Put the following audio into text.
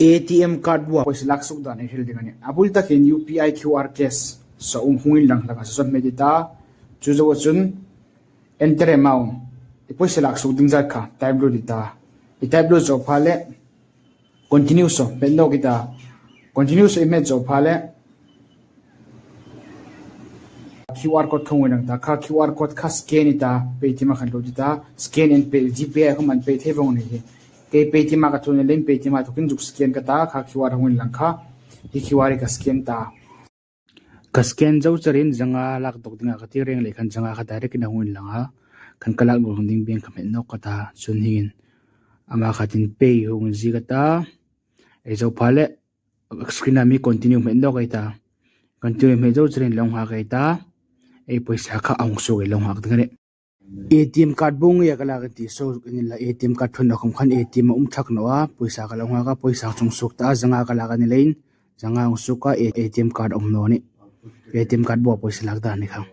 ATM card buah pawisa lak suk dan ei hril ding a ni. A bul takin UPI QR cash sa um hungin lang hlak a sa zawt hmet i ta. Chu zo ahcun enter amount i pawisa lak suk ding zat kha type lut i ta. I type lut zawh pha le continue so hmet nawk i ta. Continue so i hmet zawh pha le QR code kha ngoi lang ta. Kha QR code kha scan i ta. Paytm ah khan lut i ta. Scan and pay GPay ah khan an pay thei vong ni hi. Kei paytm ah ka ṭuan i len paytm ah tukin zuk scan ka ta kha QR hung in lang kha hi QR i ka scan ta. Ka scan zo carin zanga lak dok dingah ka ti reng le khan zanga kha direct in a hung in lang a khan ka lak nawl ding biang ka hmet nok ka ta cun hingin ama khatin pay hung in zi ka ta ei zo pha le screen ah mi continue hmet nok ei ta continue hmet zo carin long ha kai ta ei poisa kha a hung suk i long hak ding ani. ATM card bo ngei a ka lak an ti. So ATM card ṭhawn akhom khan ATM a um ṭhak no a pawisa ka lo hngak a pawisa chung suk ta zanga ka lak an i lein zanga hung suk a ATM card um no nih ATM card bo pawisa lak dan ni khang.